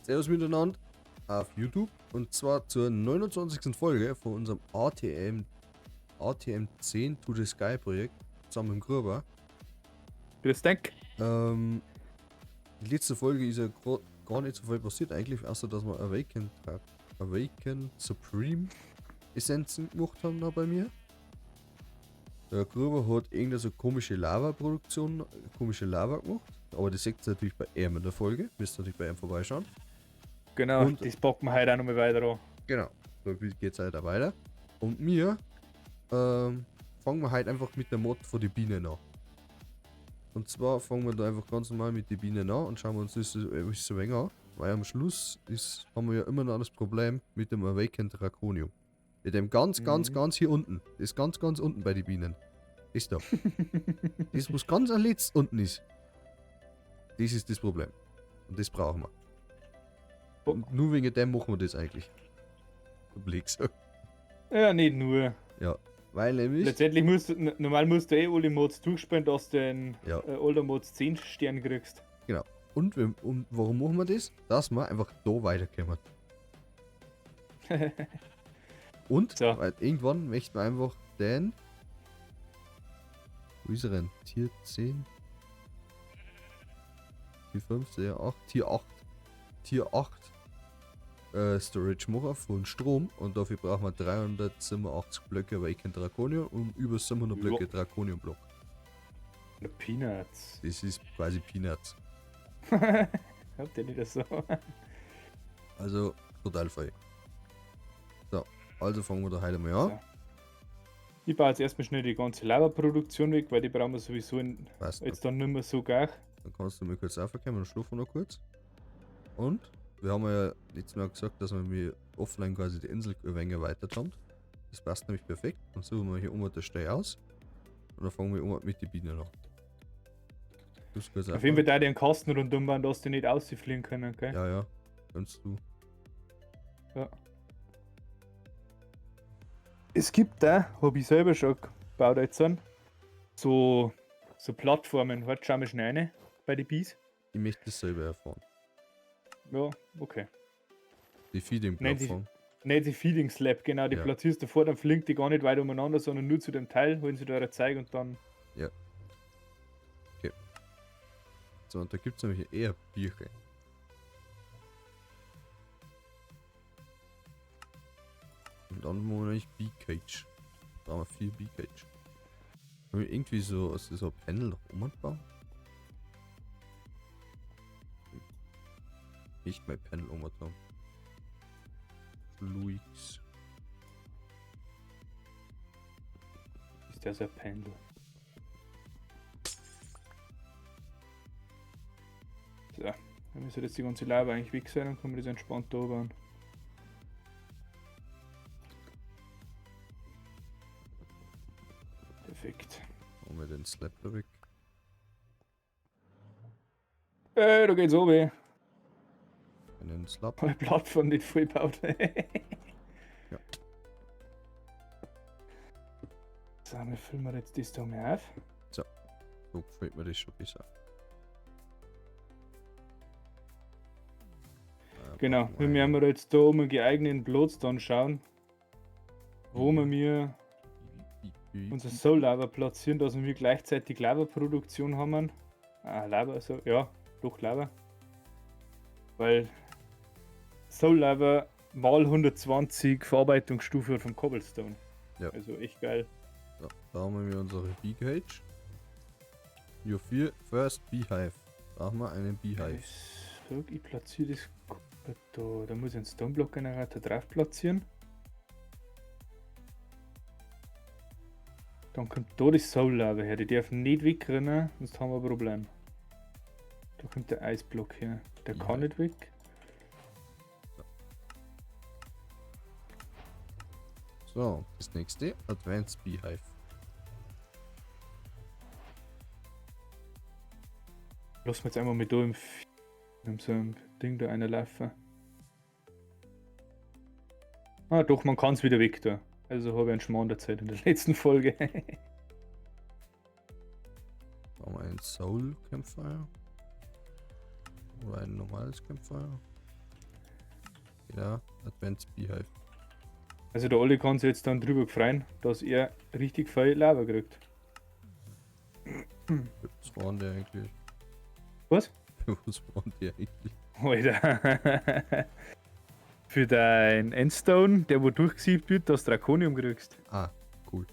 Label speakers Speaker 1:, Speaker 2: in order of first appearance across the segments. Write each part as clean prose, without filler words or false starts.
Speaker 1: Servus miteinander auf YouTube und zwar zur 29. Folge von unserem ATM 10 to the Sky Projekt zusammen mit dem Gruber.
Speaker 2: Grüß dich.
Speaker 1: Die letzte Folge ist ja gar nicht so viel passiert eigentlich, außer dass wir Awaken Supreme Essenzen gemacht haben da bei mir. Der Gruber hat irgendeine so komische Lava-Produktion, komische Lava gemacht, aber das seht ihr natürlich bei ihm in der Folge, müsst ihr natürlich bei ihm vorbeischauen.
Speaker 2: Genau,
Speaker 1: und
Speaker 2: das packen wir heute auch nochmal weiter an.
Speaker 1: Genau, da geht's halt auch weiter. Und wir fangen wir heute einfach mit der Mod von den Bienen an. Und zwar fangen wir da einfach ganz normal mit den Bienen an und schauen wir uns das so ein wenig an. Weil am Schluss haben wir ja immer noch das Problem mit dem Awakened Draconium. Mit dem ganz, ganz, ganz hier unten. Das ist ganz, ganz unten bei den Bienen. Das da. Das, was ganz am letzten unten ist. Das ist das Problem. Und das brauchen wir. Und nur wegen dem machen wir das eigentlich. Blöd gesagt.
Speaker 2: Ja, nicht nur.
Speaker 1: Ja, weil nämlich...
Speaker 2: Letztendlich musst du, normal musst du eh alle Mods durchspielen, dass du den,
Speaker 1: Ja.
Speaker 2: Older Mods 10 Stern kriegst.
Speaker 1: Genau. Und warum machen wir das? Dass wir einfach da weiterkommen. Und,
Speaker 2: So.
Speaker 1: weil irgendwann möchten wir einfach den... Wo ist er denn? Tier 10? Tier 5, Tier 8, Tier 8. Tier 8 Storage machen von Strom und dafür brauchen wir 387 Blöcke Awakened Draconium und über 700 Blöcke
Speaker 2: Ja.
Speaker 1: Draconium Block.
Speaker 2: Na, Peanuts.
Speaker 1: Das ist quasi Peanuts.
Speaker 2: Habt ihr nicht so?
Speaker 1: Also total voll. So, also fangen wir da heute mal an.
Speaker 2: So. Ich baue jetzt erstmal schnell die ganze Lava-Produktion weg, weil die brauchen wir sowieso
Speaker 1: Passt.
Speaker 2: jetzt dann nicht mehr so gar.
Speaker 1: Dann kannst du mal kurz aufkommen und schlafen wir noch kurz. Und wir haben ja letztes Mal gesagt, dass wir mit offline quasi die Insel ein wenig erweitert haben. Das passt nämlich perfekt. Dann suchen wir hier oben das Stell aus. Und dann fangen wir oben mit den Bienen an. Das kurz
Speaker 2: Auf jeden Fall
Speaker 1: aufbauen.
Speaker 2: da den Kasten rundum bauen, dass die nicht ausfliegen können, okay?
Speaker 1: Ja, ja. Kannst du.
Speaker 2: Ja. Es gibt da, hab ich selber schon gebaut jetzt, so Plattformen. Warte, schauen wir schnell rein bei den Bees.
Speaker 1: Ich möchte das selber erfahren.
Speaker 2: Ja, okay.
Speaker 1: Die Feeding-Plattform.
Speaker 2: Nein, die Feeding Slab, genau, die
Speaker 1: Ja.
Speaker 2: platzierst du vor, dann fliegt die gar nicht weit umeinander, sondern nur zu dem Teil, holen sie da ihr Zeug und dann.
Speaker 1: Ja. Okay. So, und da gibt's nämlich eher Bierchen. Und dann machen wir nämlich Bee Cage. Da haben wir 4 Bee Cage. Haben wir irgendwie so, also so ein Panel noch umbauen? Nicht mein Panel umbauen. Luis.
Speaker 2: Ist der so ein Panel? So, dann müsste jetzt die ganze Lava eigentlich weg sein, dann können wir das entspannt da bauen. Perfekt.
Speaker 1: Machen wir den Slab da weg.
Speaker 2: Ey, da geht's oben.
Speaker 1: Einen Slab.
Speaker 2: Meine Plattform nicht voll gebaut.
Speaker 1: Ja.
Speaker 2: So, wir füllen wir jetzt das da mal auf.
Speaker 1: So, so gefällt mir das schon besser.
Speaker 2: Genau, wir werden wir jetzt da um einen geeigneten Platz dann schauen, wo wir mir unser Soul Lava platzieren, dass wir gleichzeitig Lava-Produktion haben. Ah, Lava, also, ja, doch Lava. Weil Soul Lava mal 120 Verarbeitungsstufe vom Cobblestone.
Speaker 1: Ja.
Speaker 2: Also echt geil.
Speaker 1: Ja, da haben wir unsere Bee Cage. Your first Beehive. Da haben wir einen Beehive.
Speaker 2: Ich sag, ich platziere das da. Da muss ich einen Stoneblock-Generator drauf platzieren. Dann kommt da die Soul Lava her. Die darf nicht wegrennen, sonst haben wir ein Problem. Da kommt der Eisblock her. Der
Speaker 1: Ja.
Speaker 2: kann nicht weg.
Speaker 1: So, das nächste, Advanced Beehive.
Speaker 2: Lass mich jetzt einmal mit da in so einem Ding da einer laufen. Ah doch, man kann's wieder weg da. Also habe ich einen Schmarrn der Zeit in der letzten Folge.
Speaker 1: Haben wir einen Soul Campfire? Oder ein normales Campfire? Ja, Advanced Beehive.
Speaker 2: Also der Olli kann sich jetzt dann drüber freuen, dass er richtig viel Lava kriegt.
Speaker 1: Was waren die eigentlich?
Speaker 2: Was?
Speaker 1: Was waren die eigentlich?
Speaker 2: Alter. Für dein Endstone, der wo durchgesiebt wird, dass du Draconium kriegst.
Speaker 1: Ah, cool.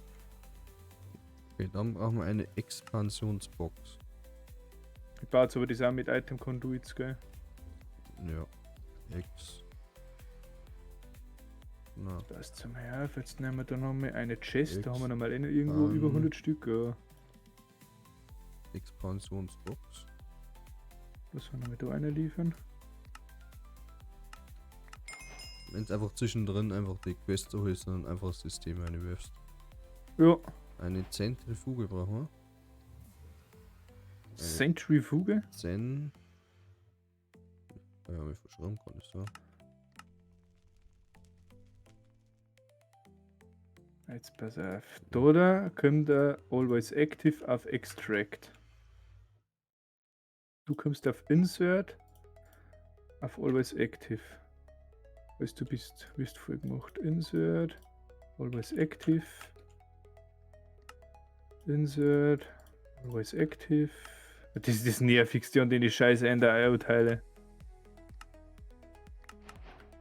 Speaker 1: Okay, dann brauchen wir eine Expansionsbox.
Speaker 2: Ich baue jetzt aber das auch mit Item Conduits, gell?
Speaker 1: Ja. Ex. Na,
Speaker 2: Das zum auf. Jetzt nehmen wir da nochmal eine Chest. Da
Speaker 1: Ex-
Speaker 2: haben wir nochmal eine irgendwo über 100 Stück. Ja.
Speaker 1: Expansionsbox.
Speaker 2: Was sollen wir da eine liefern?
Speaker 1: Wenn es einfach zwischendrin einfach die Quest so ist und einfach das System einwirfst.
Speaker 2: Ja.
Speaker 1: Eine Zentrifuge brauchen wir.
Speaker 2: Centrifuge?
Speaker 1: Zen. Ja, ich verschreiben kann ich so.
Speaker 2: Jetzt pass auf. Da kommt er Always Active auf Extract. Du kommst auf Insert, auf Always Active. Weißt du, bist voll gemacht. Insert, Always Active. Insert, Always Active. Das ist das Nervigste an den scheiß Ender-IO-Teile.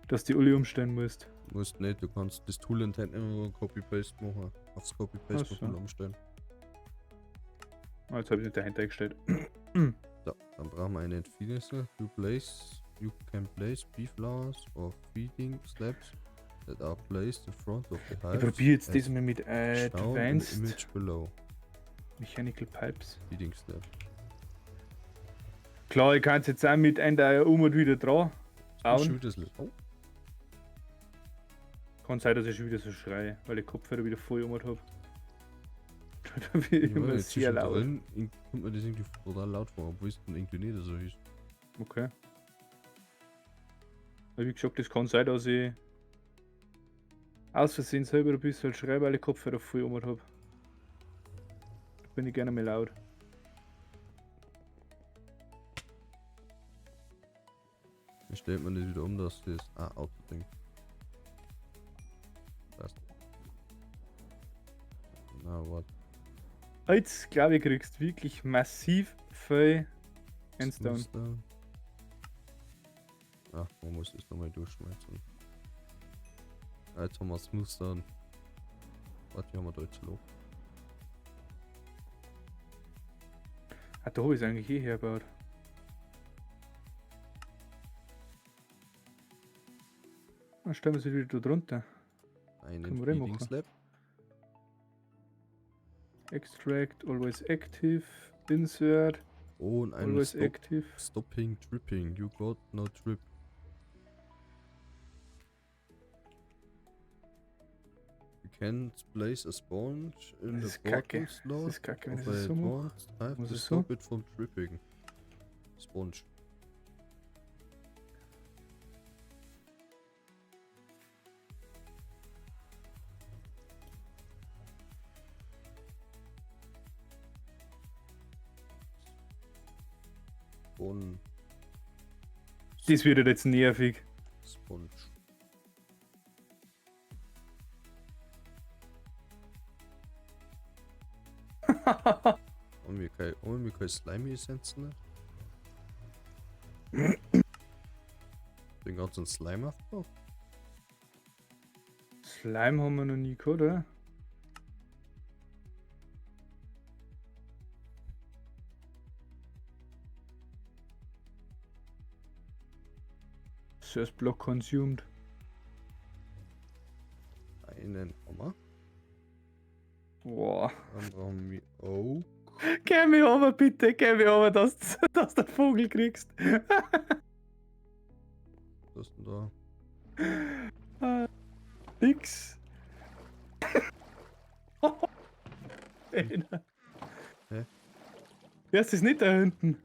Speaker 2: Dass die alle umstellen musst.
Speaker 1: Musst nicht, du kannst das Tool enthält immer Copy-Paste machen. Aufs Copy-Paste
Speaker 2: Ach so.
Speaker 1: umstellen.
Speaker 2: Ah, jetzt habe ich nicht dahinter gestellt.
Speaker 1: So, dann brauchen wir einen Finisher. You place, you can place bee flowers or feeding slabs that are placed in front of the hives.
Speaker 2: Ich probiere jetzt das mal mit
Speaker 1: Advanced
Speaker 2: Advanced
Speaker 1: Image below.
Speaker 2: Mechanical Pipes.
Speaker 1: Feeding slab.
Speaker 2: Klar, ich kann es jetzt auch mit Ender um und wieder dran bauen.
Speaker 1: Oh.
Speaker 2: Kann sein, dass ich schon wieder so schreie, weil ich Kopfhörer wieder voll um habe. Da wird
Speaker 1: Ja,
Speaker 2: immer sehr laut.
Speaker 1: Kommt mir das irgendwie total laut vor, obwohl es dann irgendwie nicht so ist.
Speaker 2: Okay. Aber wie gesagt, es kann sein, dass ich aus Versehen selber ein bisschen schreie, weil ich Kopfhörer voll um habe. Da bin ich gerne mal laut.
Speaker 1: Wie stellt man das wieder um, dass das. Ah, Auto-Ding. Passt. Na, warte.
Speaker 2: Jetzt glaube ich, kriegst wirklich massiv viel Endstone.
Speaker 1: Ach, man muss das nochmal durchschmeißen. Ah, jetzt haben wir Smoothstone. Warte, hier haben wir da jetzt Loch.
Speaker 2: Ah, da habe ich es eigentlich eh hergebaut. Dann stellen wir sie wieder da drunter.
Speaker 1: Einen
Speaker 2: Können wir eh
Speaker 1: Feeding
Speaker 2: machen.
Speaker 1: Slab.
Speaker 2: Extract, always active, insert,
Speaker 1: Oh, und einen
Speaker 2: always
Speaker 1: Stop,
Speaker 2: active.
Speaker 1: Stopping Dripping. You got no drip. You can place a sponge in
Speaker 2: Das
Speaker 1: the
Speaker 2: ist kacke.
Speaker 1: bottom slot
Speaker 2: Das ist kacke, wenn
Speaker 1: of
Speaker 2: ich das
Speaker 1: a
Speaker 2: so mache.
Speaker 1: advanced hive
Speaker 2: Muss
Speaker 1: to
Speaker 2: ich so?
Speaker 1: stop it from dripping. Sponge. Spon
Speaker 2: Das wird jetzt nervig.
Speaker 1: Sponge. Haben wir keine Slimy-Essenzen? Den ganzen Slime aufgebaut?
Speaker 2: Slime haben wir noch nie gehabt, oder? Source Block consumed.
Speaker 1: Einen Hammer.
Speaker 2: Boah.
Speaker 1: Dann brauchen wir Oak.
Speaker 2: Geh mir aber bitte, geh mir aber, dass du den Vogel kriegst.
Speaker 1: Was ist denn da?
Speaker 2: Nix. Alter.
Speaker 1: Hä?
Speaker 2: Ja, ist das nicht da hinten?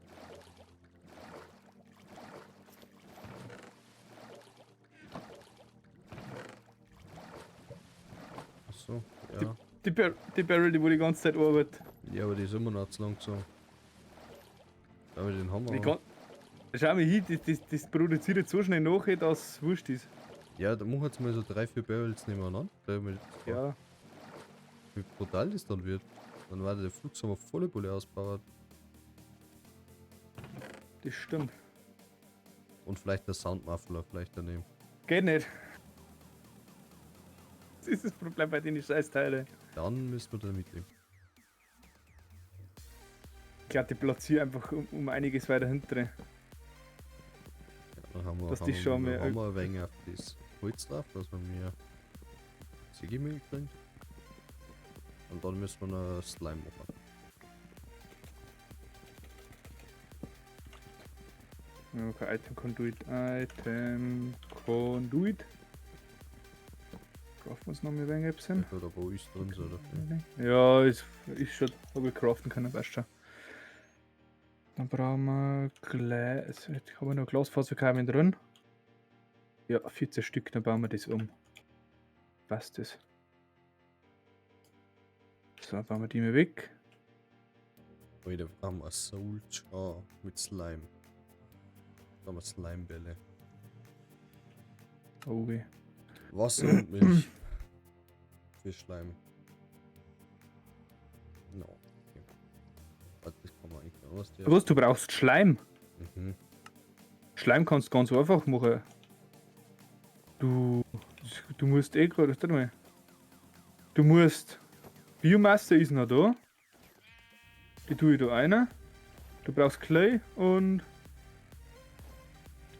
Speaker 1: Achso, ja.
Speaker 2: Die Barrel, die wo die ganze Zeit arbeitet.
Speaker 1: Ja, aber die ist immer noch zu langsam. Aber den haben wir.
Speaker 2: Ich kann, schau mal hin, das produziert jetzt so schnell nach, dass es wurscht ist.
Speaker 1: Ja, da machen wir jetzt mal so 3, 4 Barrels nebeneinander. Damit
Speaker 2: Ja.
Speaker 1: Wie brutal das dann wird. Dann war der Flug so volle Bulle ausbauen.
Speaker 2: Das stimmt.
Speaker 1: Und vielleicht der Soundmuffler vielleicht daneben.
Speaker 2: Geht nicht. Das ist das Problem bei den Scheißteile.
Speaker 1: Dann müssen wir da mitnehmen.
Speaker 2: Ich glaube, die platziere einfach um einiges weiter hinten.
Speaker 1: Ja, dann haben wir,
Speaker 2: Dass
Speaker 1: haben
Speaker 2: die
Speaker 1: wir,
Speaker 2: schon mehr-
Speaker 1: haben wir ein wenig auf das Holz drauf, dass man mehr Sägemehl kriegt. Und dann müssen wir noch Slime machen.
Speaker 2: Okay, Item Conduit, Item Conduit. Craften wir uns noch mal ein wenig etwas hin.
Speaker 1: Oder wo ist drin so dafür?
Speaker 2: Ja, ist schon, hab ich craften können, weißt schon. Dann brauchen wir Glas. Jetzt haben wir noch Glasfaserkabel drin. Ja, 14 Stück, dann bauen wir das um. Passt das. So, bauen wir die mal weg.
Speaker 1: Heute brauchen wir Soul Jar mit Slime. Da haben wir Slimebälle.
Speaker 2: Oh weh.
Speaker 1: Wasser und Milch. Für Schleim. No. Okay. Warte, das kann man eigentlich anders.
Speaker 2: Was, du brauchst Schleim?
Speaker 1: Mhm.
Speaker 2: Schleim kannst du ganz einfach machen. Du musst eh gerade, warte mal. Du musst. Biomasse ist noch da. Die tue ich da rein. Du brauchst Clay und.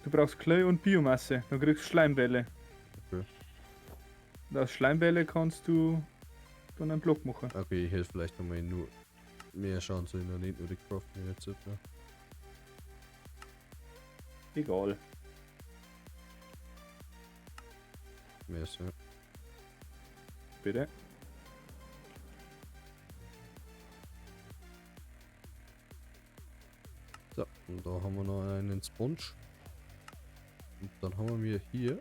Speaker 2: Du brauchst Clay und Biomasse. Dann kriegst du Schleimbälle.
Speaker 1: Okay.
Speaker 2: Und aus Schleimbälle kannst du dann einen Block machen.
Speaker 1: Okay, ich hätte vielleicht nochmal nur mehr schauen sollen und nicht nur die Crafting Rezepte.
Speaker 2: Egal.
Speaker 1: Mehr so.
Speaker 2: Bitte.
Speaker 1: So, und da haben wir noch einen Sponge. Und dann haben wir hier.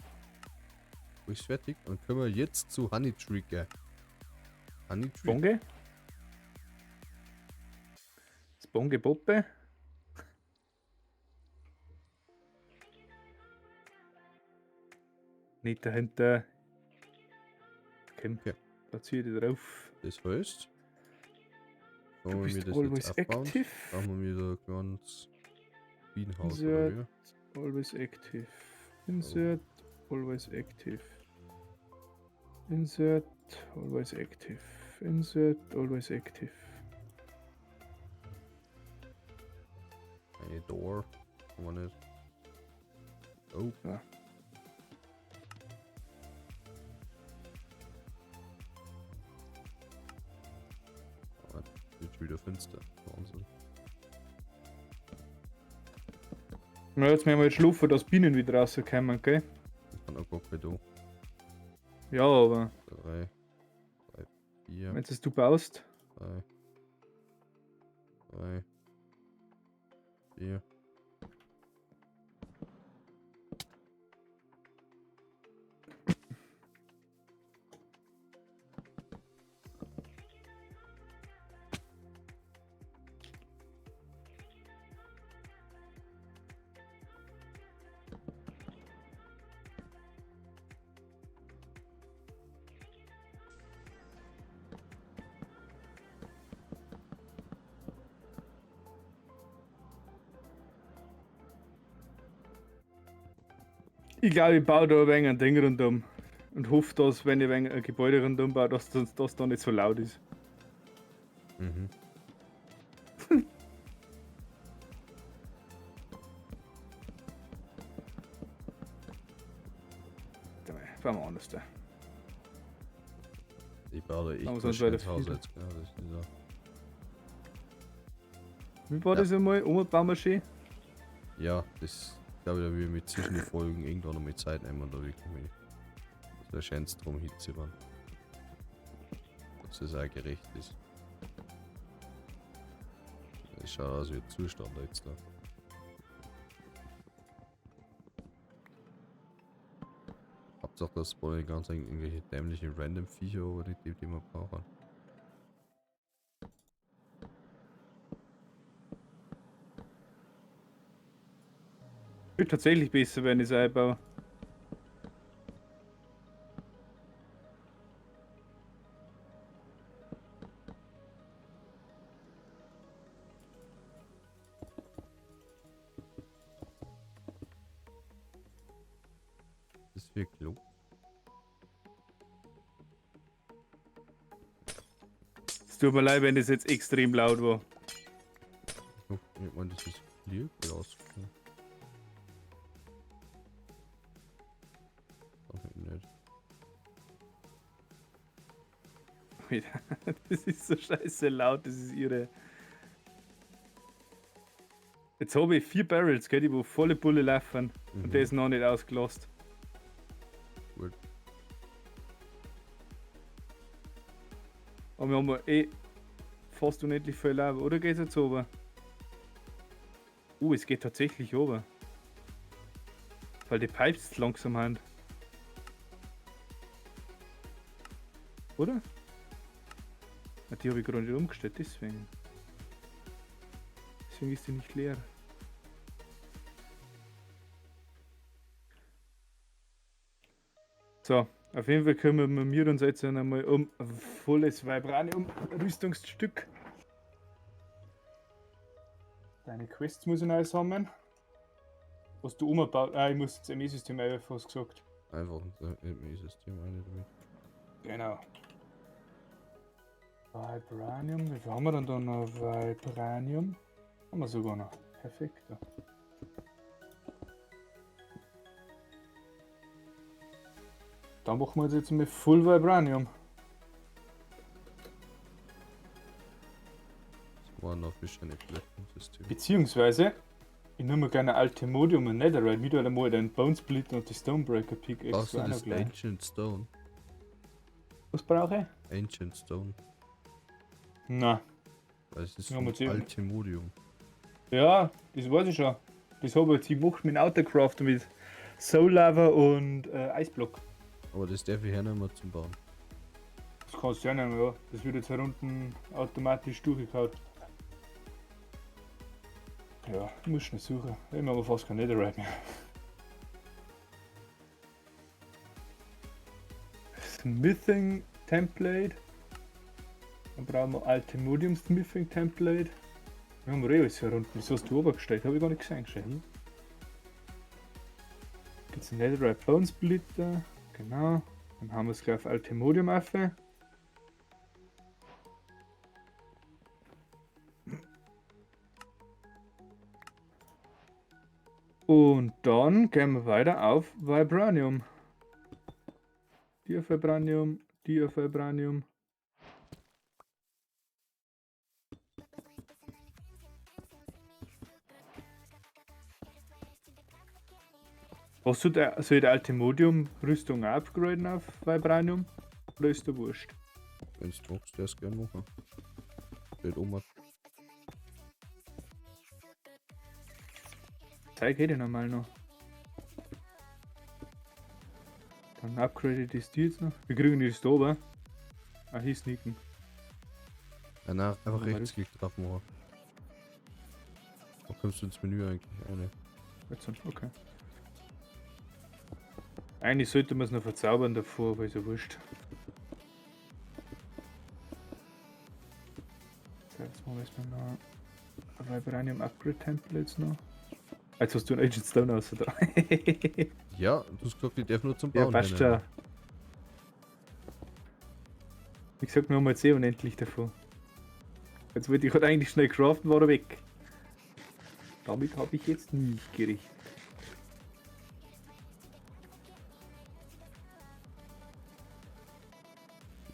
Speaker 1: Ist fertig. Dann können wir jetzt zu Honey Tree gehen. Honey Tree?
Speaker 2: Sponge? Sponge Poppe? Nicht dahinter. Komm,
Speaker 1: Okay.
Speaker 2: platziere die drauf.
Speaker 1: Das heißt,
Speaker 2: Du
Speaker 1: wollen wir
Speaker 2: bist
Speaker 1: das jetzt
Speaker 2: always
Speaker 1: aufbauen?
Speaker 2: active.
Speaker 1: Brauchen wir wieder ein kleines Bienenhaus oder
Speaker 2: Insert.
Speaker 1: wie?
Speaker 2: Always active. Insert. Always active. Insert. Always active. Insert. Always active.
Speaker 1: Eine Door. Kann man nicht. Oh.
Speaker 2: Ja.
Speaker 1: Ah, wird wieder finster. Wahnsinn.
Speaker 2: Na, jetzt müssen wir jetzt schlafen, dass Bienen wieder rauskommen, gell?
Speaker 1: Ich kann auch gar keine da.
Speaker 2: Ja, aber
Speaker 1: 3, 3, 4,
Speaker 2: wenn es du baust.
Speaker 1: 3, 3, 4.
Speaker 2: Ich glaube, ich baue da ein wenig ein Ding rundum. Und hoffe, dass, wenn ich ein wenig ein Gebäude rundum baue, dass das da nicht so laut ist.
Speaker 1: Mhm.
Speaker 2: Fahren wir anders da.
Speaker 1: Ich baue da echt
Speaker 2: Aber
Speaker 1: ein
Speaker 2: sonst wäre
Speaker 1: schönes
Speaker 2: der
Speaker 1: Haus
Speaker 2: Fiedel.
Speaker 1: jetzt. Ja, das ist so.
Speaker 2: Wie war
Speaker 1: Ja.
Speaker 2: das einmal? Umbauen wir schön?
Speaker 1: Ja, das glaube ich, da will ich mit zwischen den Folgen irgendwann noch mal Zeit nehmen und da wirklich mal so ein schönes drum hinzimmern. Dass das auch gerecht ist. Das schaut aus wie ein Zustand jetzt da. Hauptsache, das spawnen die ganzen irgendwelche dämlichen random Viecher, aber nicht die, die wir brauchen.
Speaker 2: Wird tatsächlich besser, wenn ich es einbaue.
Speaker 1: Das ist für Klo.
Speaker 2: Es tut mir leid, wenn das jetzt extrem laut war.
Speaker 1: Ich meine, das ist Clearglas. Doch nicht.
Speaker 2: Das ist so scheiße laut, das ist irre. Jetzt habe ich 4 Barrels, gell, die wo volle Bulle laufen.
Speaker 1: Mhm.
Speaker 2: Und der ist noch nicht ausgelost.
Speaker 1: Gut.
Speaker 2: Aber wir haben eh fast unendlich viel Lava, oder geht's jetzt runter? Es geht tatsächlich runter. Weil die Pipes langsam haben. Oder? Ah, die habe ich gerade nicht umgestellt, deswegen. Deswegen ist die nicht leer. So, auf jeden Fall kümmern wir uns jetzt einmal um ein volles Vibranium-Rüstungsstück. Deine Quests muss ich neu sammeln. Was du umgebaut. Ah, ich muss das ME-System einwerfen, hast du gesagt.
Speaker 1: Einfach ein ME-System eine damit.
Speaker 2: Genau. Vibranium, wie viel haben wir denn da noch? Vibranium? Haben wir sogar noch. Perfekt. Dann machen wir uns jetzt mit Full Vibranium.
Speaker 1: Das war noch ein System.
Speaker 2: Beziehungsweise, ich nehme gerne Altimodium und Netherite mit, oder mal den Bone Splitter und die Stonebreaker Pickaxe.
Speaker 1: Brauchst du
Speaker 2: auch noch
Speaker 1: das
Speaker 2: gleich.
Speaker 1: Ancient Stone?
Speaker 2: Was brauche ich?
Speaker 1: Ancient Stone.
Speaker 2: Na.
Speaker 1: Weil es ist
Speaker 2: Ja,
Speaker 1: von
Speaker 2: mit dem-
Speaker 1: Altimodium.
Speaker 2: Ja, das weiß ich schon. Das habe ich jetzt gemacht mit Autocraft mit Soul Lava und Eisblock.
Speaker 1: Aber das darf ich ja nicht mehr zum Bauen.
Speaker 2: Das kannst du ja nicht mehr, ja. Das wird jetzt hier unten automatisch durchgehauen. Ja, ich muss schnell suchen. Ich habe aber fast kein Netherite mehr. Smithing Template. Dann brauchen wir Altimodium Smithing Template. Wir haben eh alles hier unten. Das hast du obergestellt, habe ich gar nicht gesehen. Schau hier. Gibt's einen Netherite Bone Splitter. Genau. Dann haben wir es gleich auf Altimodium auf. Und dann gehen wir weiter auf Vibranium. Dia Vibranium, Dia Vibranium. Was soll die Altimodium-Rüstung auch upgraden auf Vibranium? Oder ist der wurscht?
Speaker 1: Wenn du magst, darfst du gerne machen. Steht oben.
Speaker 2: Zeig hätte ich normal noch. Dann upgrade ich das jetzt noch. Wir kriegen das da oben. Ah, hier sneaken.
Speaker 1: Ja, nein, einfach
Speaker 2: Aber
Speaker 1: Rechtsklick drauf machen. Da kommst du ins Menü eigentlich eine.
Speaker 2: Jetzt, okay. Eigentlich sollte man es noch verzaubern davor, aber ist ja wurscht. So, jetzt machen wir erstmal noch ein Vibranium Upgrade Template jetzt noch. Jetzt hast du einen Agent Stone außer da.
Speaker 1: Ja, du hast gesagt, ich darf nur zum
Speaker 2: Ja,
Speaker 1: Bauen.
Speaker 2: passt schon. Wie gesagt, wir haben jetzt eh unendlich davon. Jetzt wollte ich halt eigentlich schnell craften, war er weg. Damit habe ich jetzt nicht gerechnet.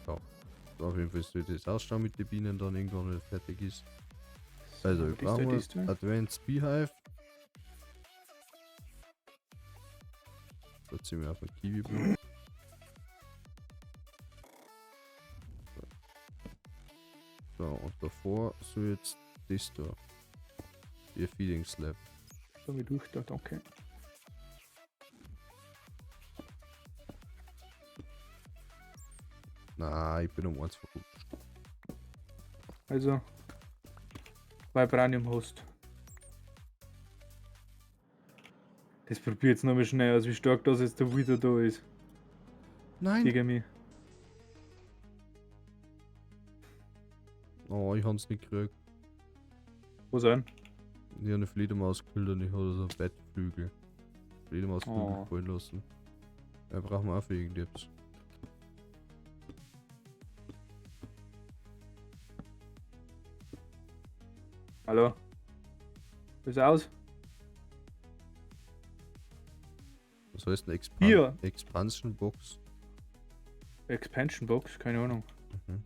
Speaker 1: Ja. Auf jeden Fall sollte das ausschauen mit den Bienen dann irgendwann, wenn es fertig ist. Also, wir
Speaker 2: Das da,
Speaker 1: brauchen
Speaker 2: das da.
Speaker 1: Advanced Beehive. Da ziehen wir auf den Kiwi-Block. So, und davor soll jetzt das da. Ihr Feeding Slab.
Speaker 2: So wie durch da, danke.
Speaker 1: Na, ich bin um 1 verrutscht.
Speaker 2: Also, Vibranium Host. Das probier jetzt nochmal schnell aus, wie stark das jetzt der wieder da ist.
Speaker 1: Nein!
Speaker 2: Gegen mich.
Speaker 1: Oh, ich hab's nicht gekriegt.
Speaker 2: Wo sind?
Speaker 1: Ich hab eine Fledermaus gekillt und ich hab so einen Bettflügel. Fledermausflügel
Speaker 2: Oh.
Speaker 1: fallen lassen. Da brauchen wir auch für irgendetwas.
Speaker 2: Hallo? Ist aus?
Speaker 1: Was heißt eine
Speaker 2: Hier.
Speaker 1: Expansion Box?
Speaker 2: Expansion Box? Keine Ahnung.
Speaker 1: Mhm.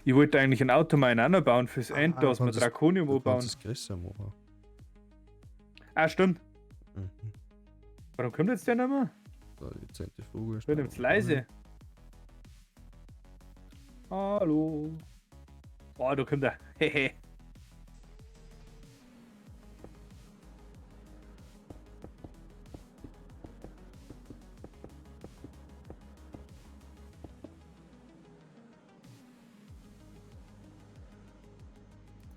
Speaker 2: Ich wollte eigentlich ein Automine auch noch bauen fürs End,
Speaker 1: Ah,
Speaker 2: dass
Speaker 1: du
Speaker 2: wir
Speaker 1: kannst es-
Speaker 2: Draconium
Speaker 1: Du
Speaker 2: bauen.
Speaker 1: kannst es größer machen.
Speaker 2: Ah, stimmt.
Speaker 1: Mhm.
Speaker 2: Warum kommt jetzt der nicht mehr?
Speaker 1: Da, die Zentrifuge.
Speaker 2: Wird jetzt leise. Hallo. Oh, da kommt er. Hehe.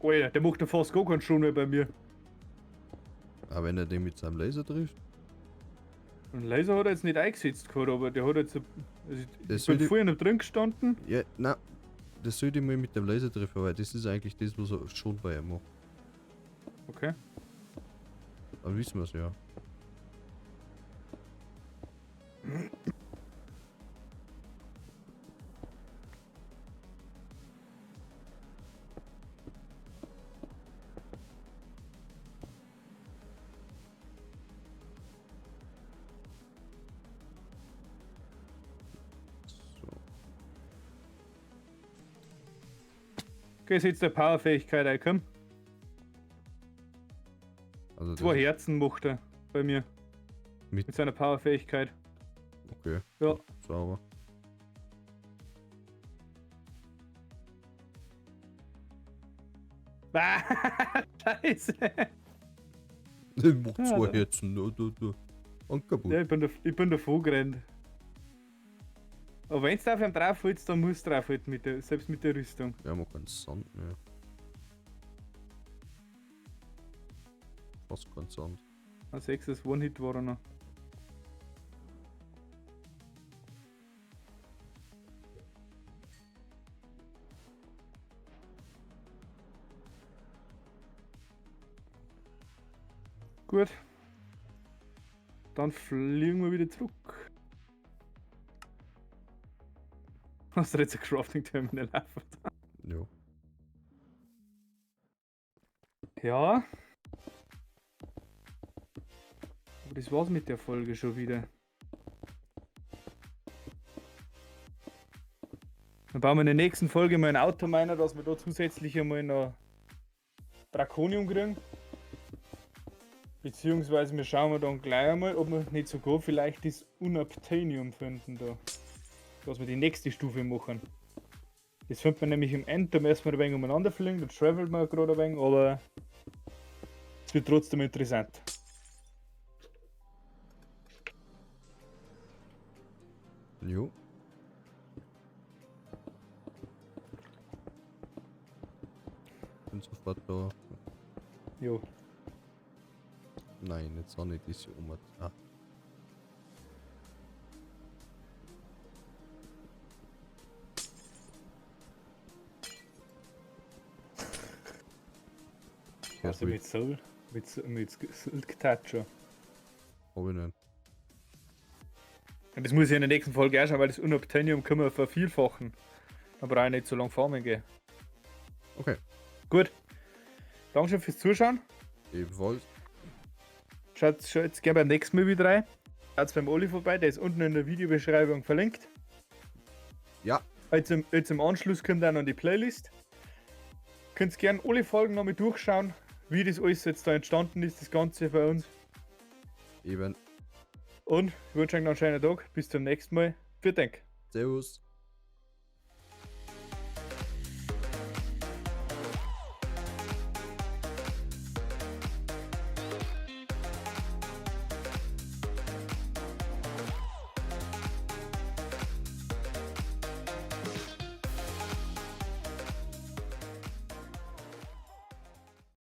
Speaker 2: Alter, der macht ja fast gar keinen Schon mehr bei mir.
Speaker 1: Aber wenn er den mit seinem Laser trifft,
Speaker 2: Ein Laser hat er jetzt nicht eingesetzt gehabt, aber der hat jetzt. Also
Speaker 1: Das
Speaker 2: ich bin
Speaker 1: will ich-
Speaker 2: vorher noch drin gestanden.
Speaker 1: ja, na, das sollte ich mal mit dem Laser treffen, weil das ist eigentlich das, was er schon bei ihm macht.
Speaker 2: Okay.
Speaker 1: Dann wissen wir es ja. So.
Speaker 2: Okay, setzt der Powerfähigkeit ein, komm.
Speaker 1: Also das
Speaker 2: Zwei Herzen macht er bei mir.
Speaker 1: Mit-
Speaker 2: Mit seiner Powerfähigkeit.
Speaker 1: Okay.
Speaker 2: Ja.
Speaker 1: Sauber.
Speaker 2: Ah, Scheiße.
Speaker 1: Macht
Speaker 2: Ja,
Speaker 1: zwei
Speaker 2: da-
Speaker 1: Herzen. Da, da, da. Und kaputt.
Speaker 2: Ja, ich bin davon gerannt. Aber wenn du auf ihn drauf holst, dann musst du draufhalten, selbst mit der Rüstung.
Speaker 1: Wir haben auch keinen Sand mehr. Fast keinen Sand.
Speaker 2: Ein sechstes One-Hit war er noch. Gut. Dann fliegen wir wieder zurück. Hast du jetzt ein Crafting Terminal auf?
Speaker 1: Ja.
Speaker 2: Ja. Aber das war's mit der Folge schon wieder. Dann bauen wir in der nächsten Folge mal einen Autominer, dass wir da zusätzlich einmal noch Draconium kriegen. Beziehungsweise wir schauen wir dann gleich einmal, ob wir nicht sogar vielleicht das Unobtainium finden da. Dass wir die nächste Stufe machen. Das findet man nämlich im End, da müssen wir ein wenig umeinander fliegen, da travelt man gerade ein wenig, aber es wird trotzdem interessant.
Speaker 1: Jo. Bin sofort da.
Speaker 2: Jo.
Speaker 1: Nein, jetzt auch nicht diese Oma. Ah.
Speaker 2: Also mit Soul, mit Silk Touch.
Speaker 1: Hab ich nicht.
Speaker 2: Und das muss ich in der nächsten Folge auch schauen, weil das Unobtainium können wir vervielfachen. Dann brauche ich nicht so lange farmen gehen.
Speaker 1: Okay.
Speaker 2: Gut. Dankeschön fürs Zuschauen.
Speaker 1: Ebenfalls.
Speaker 2: Schaut jetzt gerne beim nächsten Mal wieder rein. Schaut beim Olli vorbei, der ist unten in der Videobeschreibung verlinkt.
Speaker 1: Ja.
Speaker 2: Jetzt im Anschluss kommt auch noch die Playlist. Könnt gerne alle Folgen nochmal durchschauen, wie das alles jetzt da entstanden ist, das Ganze bei uns.
Speaker 1: Eben.
Speaker 2: Und ich wünsche euch noch einen schönen Tag. Bis zum nächsten Mal. Vielen Dank.
Speaker 1: Servus.